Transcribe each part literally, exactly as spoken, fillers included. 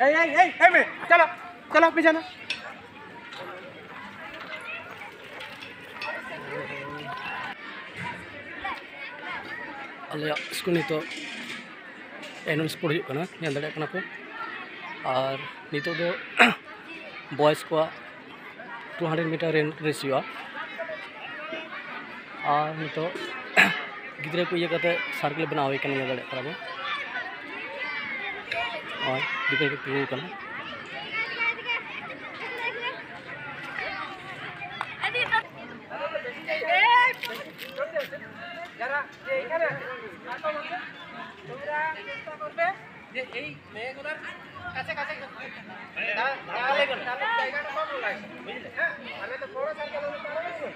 ᱮᱭ, ᱮᱭ, ᱮᱭ, ᱮᱭ ᱢᱮ, ᱪᱟᱞᱟᱜ, ᱪᱟᱞᱟᱜ ᱯᱮ ᱡᱟᱱᱟ᱾ ᱟᱞᱮᱭᱟᱜ ᱥᱠᱩᱞ ᱱᱤᱛᱚᱜ ᱮᱱᱩᱣᱟᱞ ᱥᱯᱳᱨᱴ ᱦᱩᱭᱩᱜ ᱠᱟᱱᱟ, ᱧᱮᱞ ᱫᱟᱲᱮᱭᱟᱜ ᱠᱟᱱᱟ ᱯᱮ᱾ ᱟᱨ ᱱᱤᱛᱚᱜ ᱫᱚ ᱵᱚᱭᱮᱡᱽ ᱠᱚᱣᱟᱜ ᱴᱩ ᱦᱟᱱᱰᱨᱮᱰ ᱢᱤᱴᱟᱨ ᱨᱮᱥ ᱦᱩᱭᱩᱜᱼᱟ᱾ ᱟᱨ ᱱᱤᱛᱚᱜ ᱜᱤᱫᱽᱨᱟᱹ ᱠᱚ ᱤᱭᱟᱹ ᱠᱟᱛᱮ ᱥᱟᱨᱠᱮᱞ ᱵᱮᱱᱟᱣ ᱦᱩᱭ ᱠᱟᱱᱟ, ᱧᱮᱞ ᱫᱟᱲᱮᱭᱟᱜ ᱠᱟᱱᱟ ᱵᱚᱱ᱾ ᱱᱚᱜᱼᱚᱭ ᱜᱤᱫᱽᱨᱟᱹ ᱠᱚ ᱛᱤᱸᱜᱩ ᱠᱟᱱᱟ᱾ যারা যে এখানে আছো, তোমরা চেষ্টা করবে যে এই মেয়েগুলোর কাছে কাছে, তা-, তাহলে, তাহলে জায়গাটা কম লাগবে, বুঝলে? হ্যাঁ, আমি তো বড় সার্কেল, আমি পারবো না।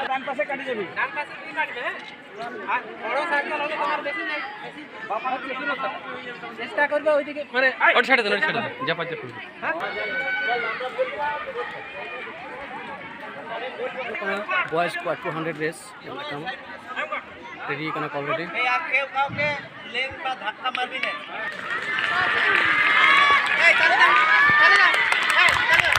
ডান পাশে কাটে যাবি। ডান পাশে তুই কাটবে, হ্যাঁ? আর বড় সার্কেল হলে তোমার বেশি নেই, বেশি বাপার হচ্ছে দূরত্ব। চেষ্টা করবে ওইদিকে, মানে, ওটা ছেড়ে দেন, ওটা ছেড়ে দেন, যা পাচ্ছে করুন। হ্যাঁ? Boys squad two hundred race, ready ᱠᱟᱱᱟ ᱠᱚ already। এই আর কেউ কাউকে লেন বা ধাক্কা মারবি না। এই, চালে যা, চালে যা। এই, চালে যা।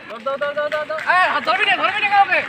ᱫᱚᱨ, ᱫᱚᱨ, ᱫᱚᱨ, ᱫᱚᱨ, ᱫᱚᱨ, ᱫᱚᱨ᱾ ᱮ, ᱫᱷᱚᱨᱵᱤ ᱱᱮ, ᱫᱷᱚᱨᱵᱤ ᱱᱮ, ᱠᱟᱣ ᱯᱮ᱾